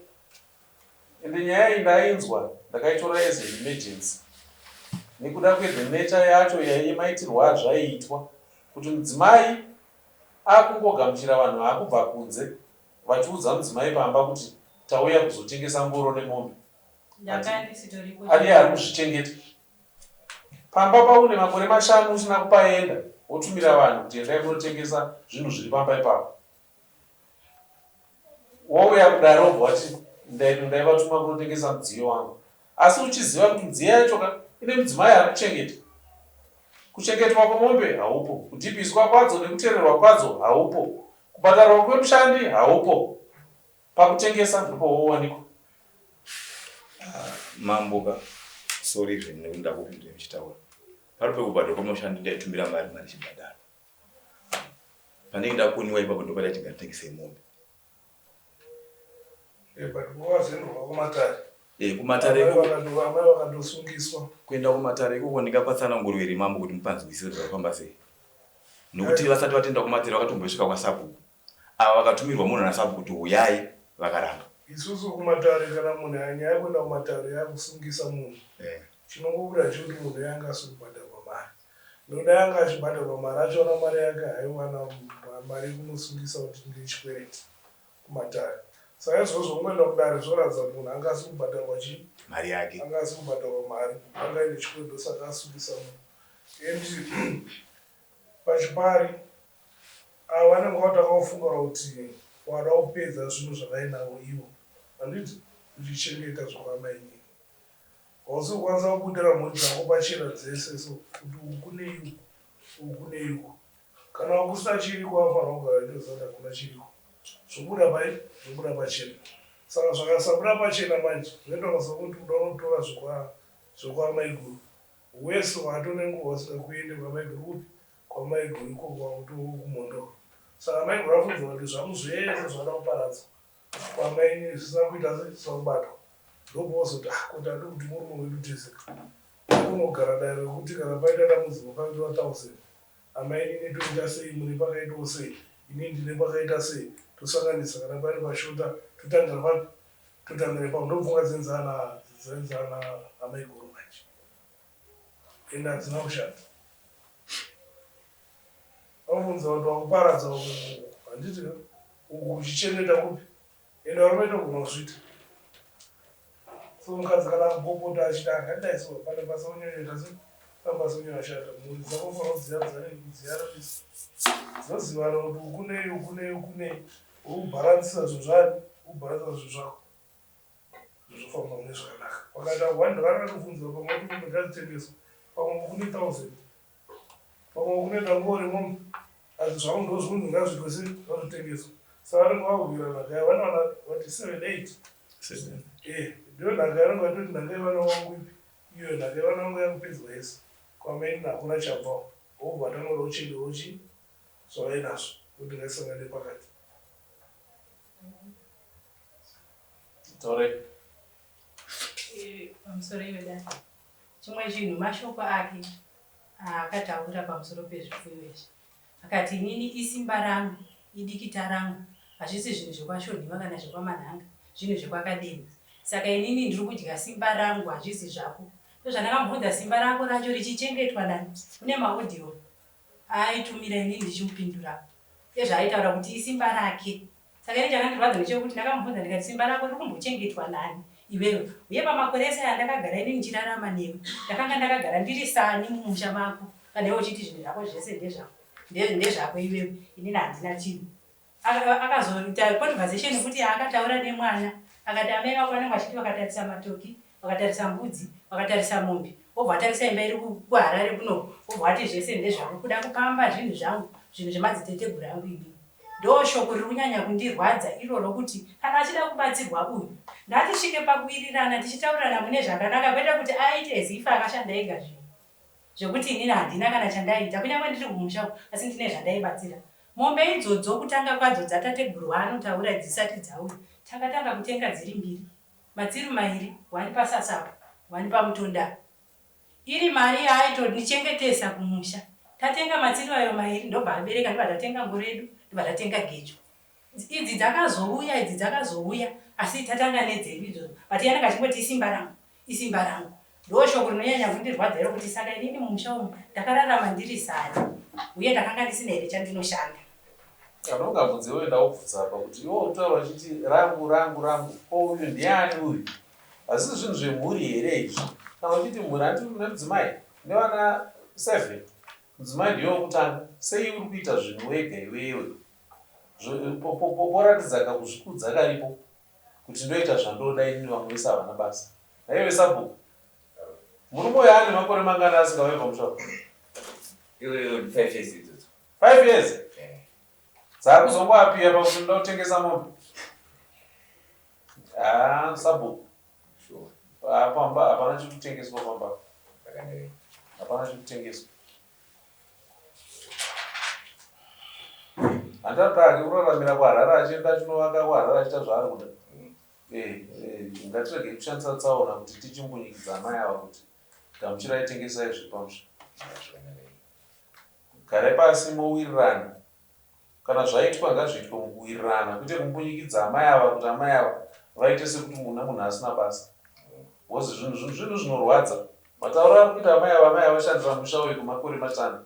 Ende nyaya iyi ndainzwa ndakaitora as an emergency. Nekuda kwe the nature yacho yemaitirwo azvaiitwa. Kuti mudzimai akungogamuchira vanhu vaakubva kunze vachiudza mudzimai pamba kuti tauya kuzotengesa ngoro nemombe. Ariye ari kuzvichengeta. Pamba paune makore mashanu usina kupaenda wotumira vanhu kuti endai munotengesa zvinhu zviri pamba ipapo. Wouya kudare wobva wati ndaivatuma kunotengesa mudziyo wangu. Asi uchiziva kuti midziyo yacho ka ine mudzimai ari kuchengeta. Kuchengetwa kwemombe haupo, kudhibhiswa kwadzo nekutererwa kwadzo haupo, kubhadharwa kwemushandi haupo. Pakutengesa ndipo wowanikwa. Ah, mambo ka sorry zvenyu nekuti ndakupindurai muchitaura. Pari pekubhadharwa kwemushandi ndaitumira mari mari ichibhadharwa. Pandenge ndakoniwa ipapo ndopandati ngatitengesei mombe. Eh, but wakazoendwa kumatare. Eh, kumatare ikoko. Amai vakatosungiswa. Kuenda kumatare ikoko ndingapa tsananguro here mambo kuti mupanzwisise kuti zvakafamba sei? Nokuti vasati vatenda kumatare vakatombosvika kwasabhuku. Ava vakatumirwa munhu nasabhuku kuti huyai vakaramba. Isusu kumatare kana munhu nyaya yekuenda kumatare yakusungisa munhu. Eh. Chinongobuda chekuti munhu yanga asiri kubhadharwa mari. Nokuti dai anga achibhadharwa mari achiwana mari yake haiwana mari yekunosungisa kuti ndechikwereti kumatare. Saka izvozvo kungoenda kudare zvoratidza kuti munhu anga asiri kubhadharwa chii? Mari yake. Anga asiri kubhadharwa mari. Anga aine chikwereti ndosaka asungisa munhu. And pachipari ava vanenge vatanga kufunga kuti wada kupedza zvinhu zvavainavo ivo handiti uchichengeta zvakwamainini. Hausi kukwanisa kubudira mhuri dzako pachena dzese so kuti uku kunei uku uku kunei uku. Kana kusina chiriko anofanira kugara achitoziva kuti hakuna chiriko. Zvobuda pai? Zvobuda pachena. Saka zvakasabuda pachena manje zvinoita sekuti uda unotora zvekwa zvekwamaiguru. Wese watone nguva usingakuende kwamaiguru kupi? Kwamaiguru ikoko kwakutokumhondoro. Saka maiguru afungidzira kuti zvangu zvese zvada kuparadzwa. Kwamainini zvisina kuita se zvisina kubatwa ndopozoti ah kuti adi kuti murume wedu tese kunogara dare rekuti kana paita dambudziko pakaitwa 1000 amainini toita sei mune pakaitawo sei inini ndine pakaita sei tosanganisa kana pane pashota totangira papi totangira ipapo ndopfungwa dzenzana dzenzana amaiguru manje ende hadzina kushata Vabvunza kuti wakuparadza uku handiti ka uku uchichengeta kupi ende varume togona kuzviita so mukadzi kana akupopota achiti akadai so pane basa unyanyoita se pane basa unyanya shata mhuri dzako unofanira kudziyadzana kudziyarabisa dzinozivana kuti ukunei ukunei ukunei ubharansisa zvinhu zvani ubharansisa zvinhu zvako zvofamba mune zvakanaka vakaita one vakatobvunzwa pamwe kuti mombe ngadzitengeswe pamwe kune 1000 Pamwe kunoita nguva remombe asi zvangu ndozvinhu ngazviitwe sei ngazvitengeswe saka vanenge vakuwira nhaka yavanowana vati 7 8 eh ndiyo nhaka yavanenge vatoti nhaka yevana vangu ipi iyo nhaka yevana vangu yakupedzwa yese kwamaini hakuna chabvawo wobva watanga kuda kuchengewo chii zvavainazvo kuti ngaisangane pakati Tore. Eh, pamusoro iwe dai Chimwe chinhu mashoko ake aakataura pamusoro pezvipfuyo izvi. Akati, Inini isimba rangu, idikita rangu, hazvisi zvinhu zvekwaShonhiwa kana zvekwaManhanga, zvinhu zvekwaKadema. Saka inini ndiri kudya simba rangu, hazvisi zvako. Ndozvandakamubvunza simba rako racho richichengetwa nani? Kune maaudio aaitumira inini ndichimupindura ezvaaitaura kuti isimba rake. Saka ini chakandirwadza ndechekuti ndakamubvunza ndikati simba rako riri kumbochengetwa nani iwewe uye pamakore ese aya ndakagara ini ndichirarama newe ndakanga ndakagara ndiri sani mumusha mako kana iwe uchiti zvinhu zvako zvese ndezvako ndezvako iwewe inini handina chinhu akazoita conversation kuti akataura nemwana akati amai vako vanenge vachiti vakatarisa matoki vakatarisa mbudzi vakatarisa mombe wobva watarisa imba iri kuharare kuno wobva wati zvese ndezvako kuda kupamba zvinhu zvangu zvinhu zvemadziteteguru angu inini Ndoshoko riri kunyanya kundirwadza iroro kuti kana achida kubatsirwa uyu ngatisvike pakuwirirana tichitaurirana mune zvakanaka kwete kuti aite as if akashanda ega zvinhu zvekuti inini handina kana chandaiita kunyange ndiri kumusha uku asi ndine zvandaibatsira. Mombe idzodzo kutanga kwadzo dzatateguru waanotaura dzisati dzauya takatanga kutenga dziri mbiri matsiru mairi one pasasa apa one pamutonda apa. Iri mari yaaitondichengetesa kumusha. Tatenga matsiri ayo mairi ndobva abereka ndobva tatenga ngoro yedu ndobva tatenga gejo. Idzi dzakazouya idzi dzakazouya asi tatanga nedzedu idzodzo but iye anenge achingoti isimba rangu isimba rangu. Ndoshoko rinonyanya kundirwadza iro kuti saka inini mumusha umu ndakararama ndiri sani uye ndakanga ndisina here chandinoshanda. Anonga mudzi iwe ndaubvunza apa kuti iwe utaura uchiti rangu rangu rangu ko uyu ndiani uyu Hazvisi zvinhu zvemhuri here izvi? Kana uchiti mhuri hanti une mudzimai nevana seven, mudzimai ndiye wekutanga. Sei uri kuita zvinhu wega iwewe? Poratidza kakuzvikudza karipo kuti ndoita zvandoda inini vamwe vese havana basa. Naiwe sabhuku, murume uyo ane makore mangani asingauye pamusha? Iwewe 5 years idzodzo. 5 years? Eh. Dzakuzongoapiya pakuti ndoda kutengesa mombe. Haa sabhuku. Sure. Haa pamba hapana chikutengeswa pamba. Zvakanaka. Hapana chikutengeswa. Handada hake kuraramira kuHarare achienda achinovaka kuHarare achiita zvaari kuda. Eh, eh, ngatiregei kushandisa tsaona kuti tichimbunyikidza amai ava kuti gamuchirai tengesai zvepamusha. Garai pasi mowirirana. Kana zvaitwa ngazviitwe mukuwirirana kwete kumbunyikidza amai ava kuti amai ava vaite sekuti muna munhu asina basa. Because zvinhu zvinhu zvinhu zvinorwadza. Matauro ari kuita amai ava amai ava vashandira musha uyu kwemakore mashanu.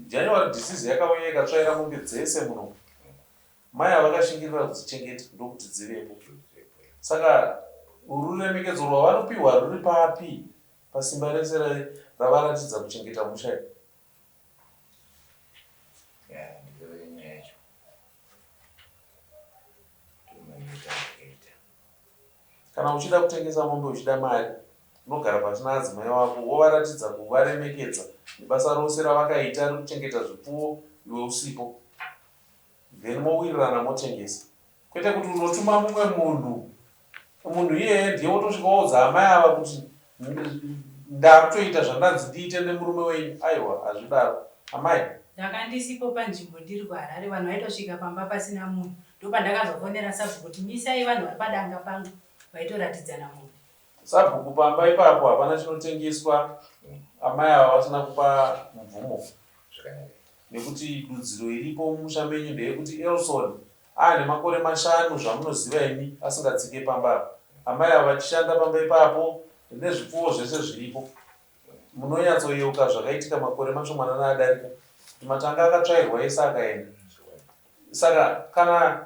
January disease yakauya ikatsvaira mombe dzese muno. Mai ava vakashingirira kudzichengeta ndokuti dzivepo. Saka ruremekedzo rwavanopiwa ruri papi pasimba rese ravaratidza kuchengeta musha iri? Kana uchida kutengesa mombe uchida mari unogara pasi naadzimai wako wovaratidza kuvaremekedza nebasa rose ravakaita rekuchengeta zvipfuwo iwe usipo. Then mowirirana motengesa. Kwete kuti unotuma mumwe munhu, munhu iyeye ndiye wotosvika woudza amai ava kuti ndakutoita zvandanzi ndiite nemurume wenyu. Aiwa hazvidaro amai. Ndanga ndisipo panzvimbo ndiri kuHarare vanhu vaitosvika pamba pasina munhu ndopandakazofonera sabhuku kuti misai vanhu vari padanga pangu vaitoratidzana mombe. Sabhuku pamba ipapo hapana chinotengeswa amai ava vasina kupa mvumo nekuti dudziro iripo mumusha menyu ndeyekuti Elson aane makore mashanu zvamunoziva imi asingatsike pamba apa amai ava vachishanda pamba ipapo nezvipfuwo zvese zviripo munonyatsoyeuka zvakaitika makore mashomanana adarika kuti matanga akatsvairwa ese akaenda saka kana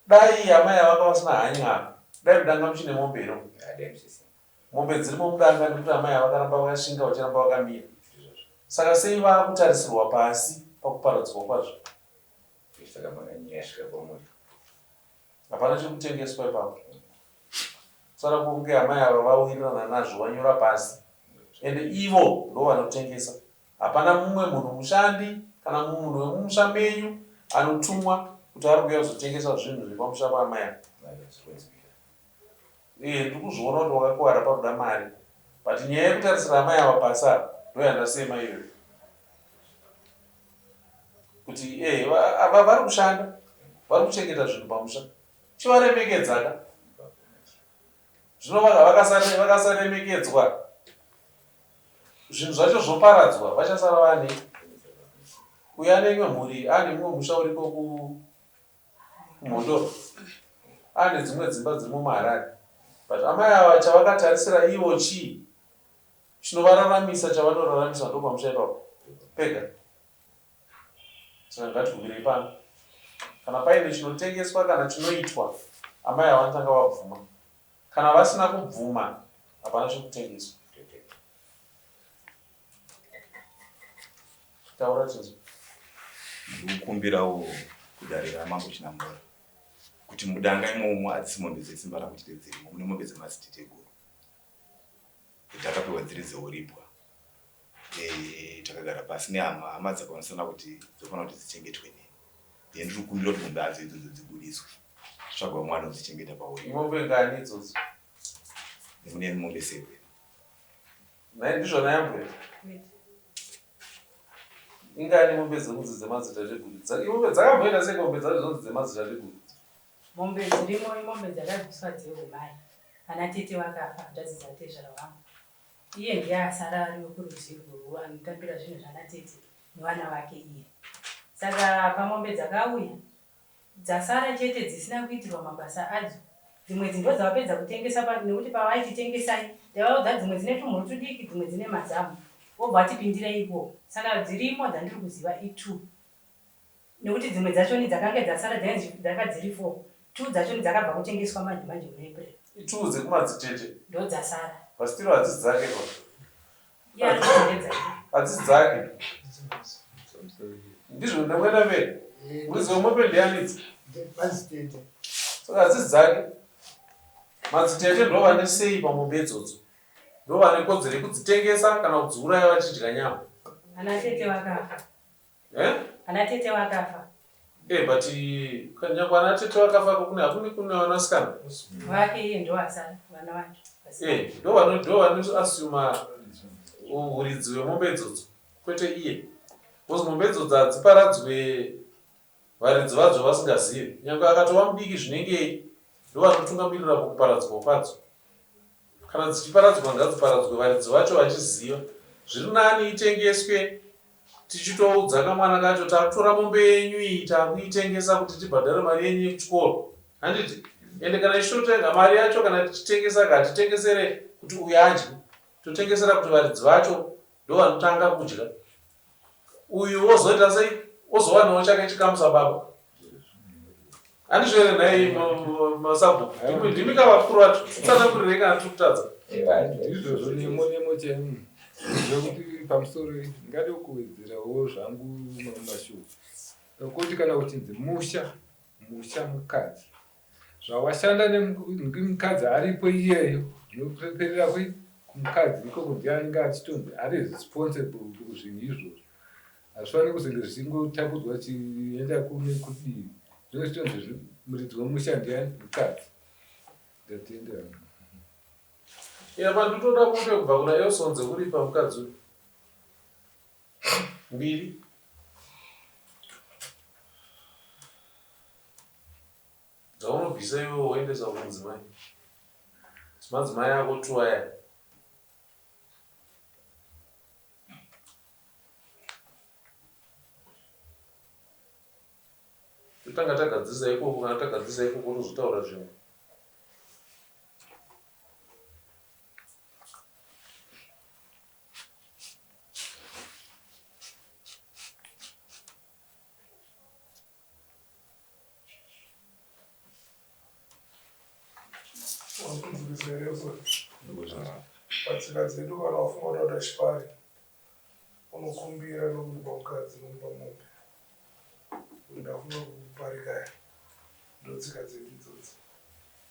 Dai amai ava vanga vasina hanya apa dai mudanga muchine mombe here umu? Mombe dzirimo mudanga nekuti amai ava vakaramba vakashinga vachiramba vakamira. Saka sei vakutarisirwa pasi pakuparadzwa kwazvo? Hapana chekutengeswa ipapo. Sara kunge amai ava vawirirana nazvo vanyora pasi ende ivo ndovanotengesa. Hapana mumwe munhu mushandi kana mumwe munhu wemumusha menyu anotumwa kuti ari kuuya kuzotengesa zvinhu zviri pamusha paamai ava. Eh, ndiri kuzviona kuti wakakuvara pakuda mari but nyaya yekutarisira amai ava pasi apa ndoyandasema iyoyo kuti eh, ava vari kushanda vari kuchengeta zvinhu pamusha chivaremekedzaka zvino vakasaremekedzwa Zvinhu zvacho zvoparadzwa vachasara vane uyo ane imwe mhuri ane mumwe musha uriko kumhondoro ane dzimwe dzimba dziri mumaharare but amai ava chavakatarisira ivo chii chinovararamisa chavanoraramisa ndopamusha ipapo pega saka ngatigumirei pano kana paine chinotengeswa kana chinoitwa amai ava vanotanga vabvuma Kana vasina kubvuma hapana chekutengeswa. Taura tinzwe. Ndikukumbirawo kudare raMambo Chinamhora kuti mudanga imomo hadzisi mombe dzesimba rangu chete dzirimo, mune mombe dzemadziteteguru dzatakapiwa dziri dzeuripwa. Eh, takagara pasi nehama, hama dzakaonesana kuti dzofanira kuti dzichengetwe neni. Then ndiri kukumbira kuti mombe adzo idzodzo dzibudiswe. Tsvaga umwe anodzichengeta pauri. Mombe ngani idzodzo? Mune mombe seven. Nhai ndizvo nhai ambuya? Ingani mombe dzekunzi dzemadzitateguru? Mombe dzakamboita sei mombe dzacho dzinonzi dzemadzitateguru? Mombe dzirimo imombe dzakabviswa dzehumai. Ana tete vakafa hanzvadzi dzatezvara vangu. Iye ndiye asara ari wekurudyi urwu anotambira zvinhu zvana tete nevana vake iye. Saka pamombe dzakauya Dzasara chete dzisina kuitirwa mabasa adzo. Dzimwe idzi ndodzavapedza kutengesa pa nekuti pavaiti tengesai ndaivaudza dzimwe dzine tumhuru tudiki dzimwe dzine mazamu vobva vati pindirai ikoko. Saka dzirimo dzandiri kuziva itwo nekuti dzimwe dzachoni dzakange dzasara dzainzi dzanga dziri four two dzachoni dzakabva kutengeswa manje manje muna April. Itwo dzekumadzitete. Ndodzasara. Pasitiro hadzisi dzake ba. Iye ari kuti ndedzake. Hadzisi dzake. Ndizvo ndakuenda mberi. Muridzi wemombe ndiani idzi? Madzitete. Saka hadzisi dzake. Madzitete ndo vane sei pamombe idzodzo. Ndo vane kodzero yekudzitengesa kana kudziuraya vachidya nyama. Ana tete vakafa. Eh? Ana tete vakafa. Eh, but nyangwe ana tete vakafa kune hakune kune vanasikana. Vake iye ndo asara vana vake. Eh, ndo vano ndo vano assume uridzi wemombe idzodzo kwete iye. Because mombe idzodzo hadziparadzwe varidzi vadzo vasingazive. Nyangwe akatova mudiki zvinengei. Ndovanotungamirira kuparadzwa kwadzo. Kana dzichiparadzwa ngadziparadzwe varidzi vacho vachiziva. Zviri nani itengeswe tichitoudza kamwana kacho takutora mombe yenyu iyi takuitengesa kuti tibhadhare mari yenyu yekuchikoro. Handiti? Ende kana ichitotenga mari yacho kana tichitengesa ka hatitengesere kuti uyu adye. Totengesera kuti varidzi vacho ndovanotanga kudya. Uyu wozoita sei? Ozowanawo chake chikamu sababa. Handizvo here nhai masabhuku? Ndimi ka vakuru vacho. Tsanangurirei kana tiri kutadza. Ndizvozvo nemo nemo chaimo. Zvekuti pamusoro ndingade kuwedzerawo zvangu mamwe mashoko. Kuti kana kuchinzi musha, musha mukadzi. Zvawashanda nemukadzi aripo iyeyo zvinoperera kumukadzi ikoko ndiye anenge achitonzi ari responsible kuzvinhu izvozvo. Hazvifaniri kuzenge zvichingotapudzwa chienda kune kudii. Zvinenge zvichitonzi muridzi wemusha ndiani mukadzi. Ndatenda. Apa ndinotoda mombe kubva kuna Elson dzekuripa mukadzi uyu. Mbiri. Dzaunobvisa iwe woendesa kumudzimai. Madzimai ako two aya. Totanga tagadzirisa ikoko kana tagadzirisa ikoko tozotaura zvimwe. Patsika dzedu kana wafunga kuda kuita chipari unokumbira nokupa mukadzi nomupa mombe kuti ndafunga kuparikaya ndotsika dzedu idzodzo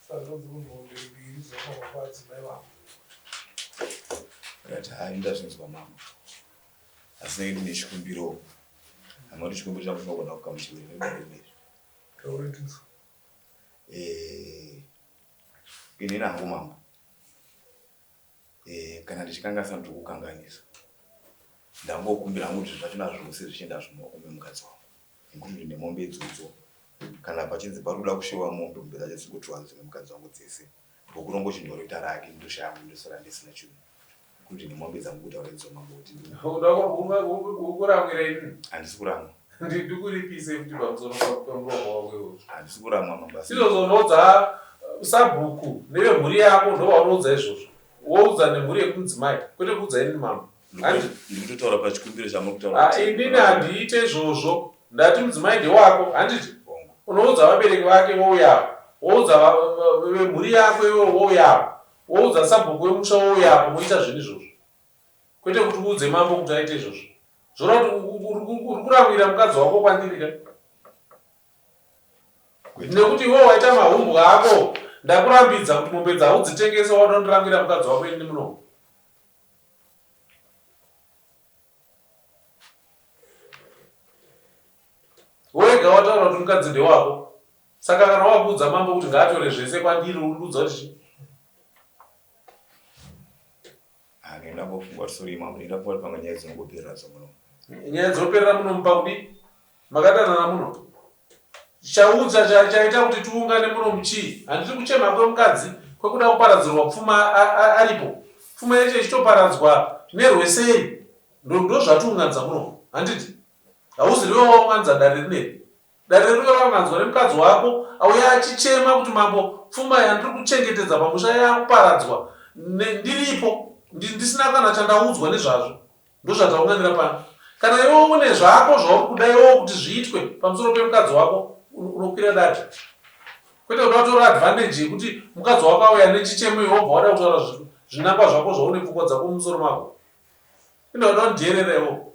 saka ndodzikunzi mombe mbiri dzinofanirwa kuadzimai vako. Ndati hayi ndazvinzwa mama. Asi ndinenge ndine chikumbiro. Hama kuti chikumbiro changu chinogona kugamuchirwa here nedare rineri. Tauretidzo. Eh, inini hangu mambo. Eh, kana ndichikanganisa ndiri kukanganisa. Ndangokumbira hangu kuti zvachona zvose zvichienda zvimumaoko memukadzi wangu. Nekuti ndine mombe idzodzo. Kana pachinzi pari kuda kushewa mombe, mombe dzacho dziri kutorwa dzine mukadzi wangu dzese. Bhuku rongochinjwa roita rake, ndoshaya hangu ndosara ndisina chinhu. Kuti nemombe dzangu kutaura idzo mambo kuti Ukuramwira ini? Handisi kuramwa. Ndikuripise futi pamusoro pemuromo wako iwoyo. Handisi kuramwa mambo. Izvozvo unoudza sabhuku nevemhuri yako ndovaunoudza izvozvo. Woudza nemhuri yekumudzimai kwete kuudza ini mambo. Ndikutotaura pachikumbiro chamuri kutaura. Ah, inini handiite izvozvo. Ndati mudzimai ndewako handiti? Unoudza vabereki vake vouyapo. Woudza vemhuri yako iwewe vouyapo. Woudza sabhuku wemusha wouya apo moita zvinhu izvozvo. Kwete kuti uudze mambo kuti aite izvozvo. Zvoreva kuti uri kuramwira mukadzi wako kwandiri ka? Nekuti iwe waita mahumbwe ako ndakurambidza kuti mombe dzaudzitengese wauda kundiramwira mukadzi wako ini muno. Wega wataura kuti mukadzi ndewako. Saka kana wakuudza mambo kuti ngaatore zvese kwandiri uri kuudza kuti chii? Ah, ndinoda kufunga kuti sorry mambo, ndinoda kufunga kuti pamwe nyaya dzinongoperera dzo muno. Nyaya dzinoperera muno mupa kudii? Makadanana muno. Chaudza chaita kuti tiungane muno muchii? Handiti kuchema kwemukadzi kwekuda kuparadzirwa pfuma aripo. Pfuma yacho ichitoparadzwa nerweseri. Ndozvatiunganidza muno. Handiti? Hauzi ndiwe waunganidza dare rineri. Dare rino raunganzwa nemukadzi wako auya achichema kuti mambo pfuma yandiri kuchengetedza pamusha yakuparadzwa ndiripo ndisina kana chandaudzwa nezvazvo. Ndozvataunganira pano. Kana iwe une zvako zvauri kuda iwewo kuti zviitwe pamusoro pemukadzi wako unokwira dare. Kwete kuda kutora advantage yekuti mukadzi wako auya nechichemo iwe wobva wada kutaura zvinangwa zvako zvaune pfungwa dzako mumusoro mako. Inoda kundierera iwewo.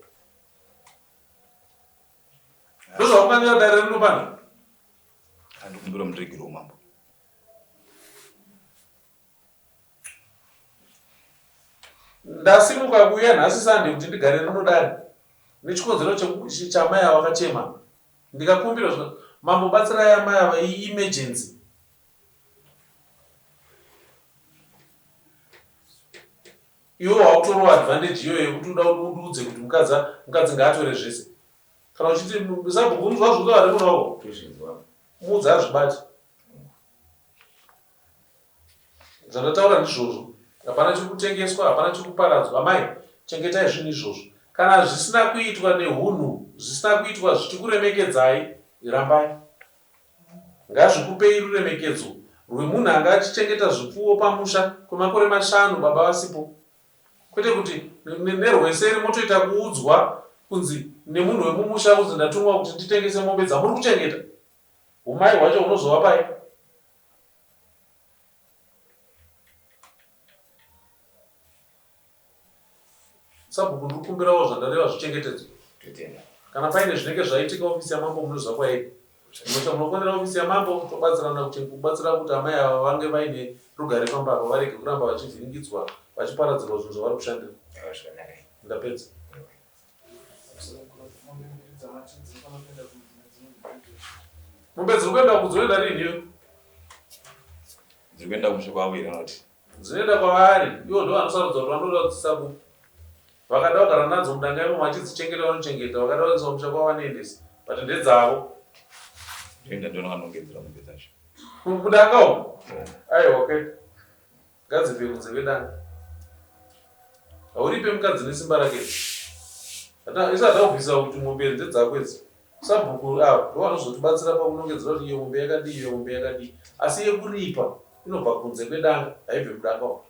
Ndozvaunganira dare rino pano. Andikumbira muregero mambo. Ndasimuka kuuya nhasi Sunday kuti ndigare rino dare nechikonzero chamai ava vakachema ndikakumbira zvika mambo batsirai amai ava iemergency Iwe wakutorawo advantage iyoyo yekuti uda undiudze kuti mukadzi mukadzi ngaatore zvese. Kana uchiti sabhuku unzwa zvinotaura here mwana wako? Muudze azvibate. Zvandataura ndizvozvo. Hapana chiri kutengeswa, hapana chiri kuparadzwa. Amai, chengetai zvinhu izvozvo. Kana zvisina kuitwa nehunhu, zvisina kuitwa zvichikuremekedzai, rambai. Ngazvikupei ruremekedzo rwemunhu anga achichengeta zvipfuwo pamusha kwemakore mashanu baba vasipo. Kwete kuti nerweseri motoita kuudzwa kunzi nemunhu wemumusha kunzi ndatumwa kuti nditengese mombe dzamuri kuchengeta. Humai hwacho hunozova pai? Sabhuku ndiri kukumbirawo zvandareva zvichengetedzwe. Totenda. Kana paine zvinenge zvaitika ofisi yamambo munoziva kwairi. Munoita munofonera ofisi yamambo tobatsirana kuti kubatsira kuti amai ava vange vaine rugare pamba apa varege kuramba vachivhiringidzwa vachiparadzirwa zvinhu zvavari kushandira. Aiwa zvakanaka. Ndapedza. Mombe dziri kuenda kudzoenda rini iwe? Dziri kuenda kumusha kwavo here kana kuti? Dzinoenda kwavari, ivo ndivo vanosarudza kuti vanoda kudziisa kupi. Vakada kugara nadzo mudanga imomo vachidzichengeta vanochengeta, vakada kuendesa kumusha kwavo vanoendesa, but ndedzavo. Ndoenda ndonovanongedzera mombe dzacho. Mudanga umo? Aiwa kwete. Ngadzibve kunze kwedanga. Hauripe mukadzi nesimba rake. Isati akubvisa kuti mombe ndedzako idzi. Sabhuku ava ndovanozotibatsira pakunongedzera kuti iyo mombe yakadii iyo mombe yakadii. Asi yekuripa inobva kunze kwedanga haibve mudanga umu.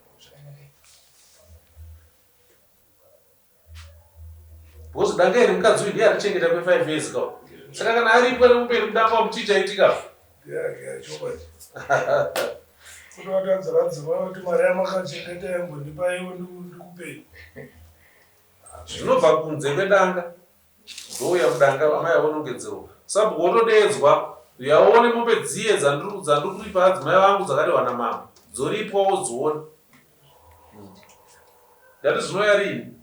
Because danga iri mukadzi uyu ndiye arichengeta kwe 5 years ka. Saka kana aripwa nemombe iri mudanga umu chii chaitika? Yeah, chokwadi. Kuti vatanzira dzimai kuti mari yamakachengeta yambondipa iwo ndikupei. Zvinobva kunze kwedanga. Zvouya mudanga amai avonongedzerwa. Sabhuku wotodeedzwa uyaone mombe dziye dzandiri kuripa adzimai vangu dzakarehwa namambo. Dzoripwa wodziona. Ndati zvinouya rini?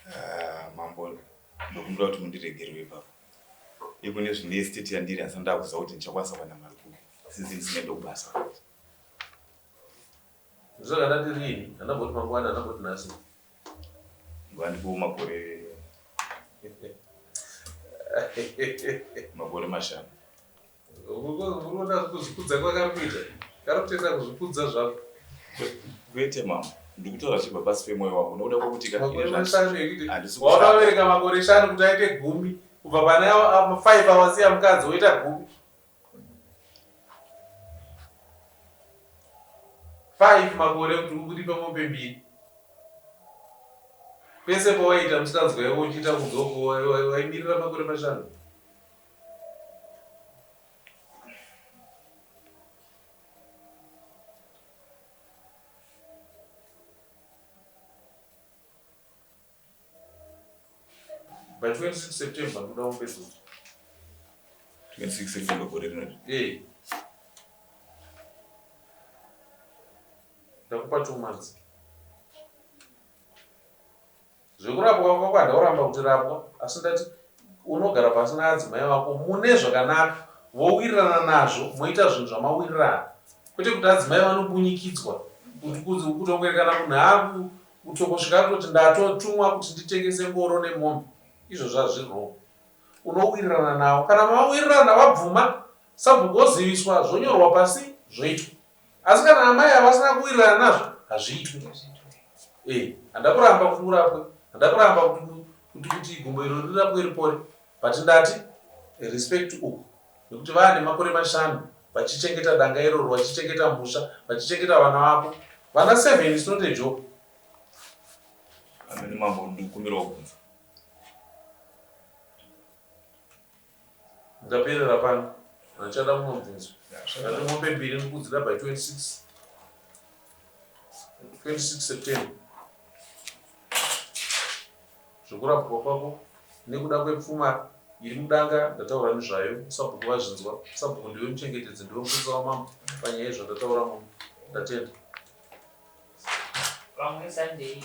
Ah, mambo ndokumbira kuti mundiregerere ipapo. Iko nezvine estate yandiri asi ndakuziva kuti ndichakwanisa kuwana mari kupi. Since ndisingaende kubasa. Ndosaka ndati rini? Handamboti mangwana, handamboti nhasi. Nguva ndipo makore makore mashanu. Unoona kuzvikudza kwakari kuita? Kari kutoita kuzvikudza zvako. Kwete mama, ndiri kutaura zvichibva pasi pemwoyo wangu nokuda kwekuti ka Makore ini mashanu ekuti handisi kushanda. wakabereka makore shanu kuti aite gumi kubva pane 5 awasiya mukadzi woita gumi. 5 makore kuti uripe mombe mbiri. Pese pawaiita musikanzwa iwe uchiita kunzoko waimirira makore mashanu. By 26 September ndoda mombe idzodzo. 26 September gore rino. Eh. Ndakupa 2 months. Zvekurapwa kwako handauramba kuti rapwa asi ndati unogara pasi naadzimai vako mune zvakanaka vowirirana nazvo moita zvinhu zvamawirirana kwete kuti adzimai vanombunyikidzwa kutongoerekana munhu aku kutongosvika kutoti ndatotumwa kuti nditengese ngoro nemombe izvozvo hazviri wrong unowirirana navo kana mawirirana vabvuma sabhuku oziviswa zvonyorwa pasi zvoitwa Asi kana amai ava vasina kuwirirana nazvo hazviitwe. Eh, handakuramba kuti urapwe, handakuramba kuti kuti kuti gumbo iro rirapwe ripore, but ndati respect uku nekuti vaane makore mashanu vachichengeta danga iroro, vachichengeta musha, vachichengeta vana vako. Vana seven is not a joke. Amene mambo ndikukumbirawo kubvunza. Ndaperera pano handichada mumwe mubvunzo. Ndati mombe mbiri ndikudzida by 26 26 September. Zvekurapwa kwako nekuda kwepfuma iri mudanga ndataura nezvayo sabhuku vazvinzwa. Sabhuku ndiwe muchengetedzi ndiwe mupurisa wamambo panyaya yezvandataura muno. Ndatenda. Vamwe Sunday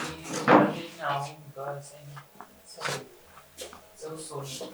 nawo ngavasaini. Seusoni.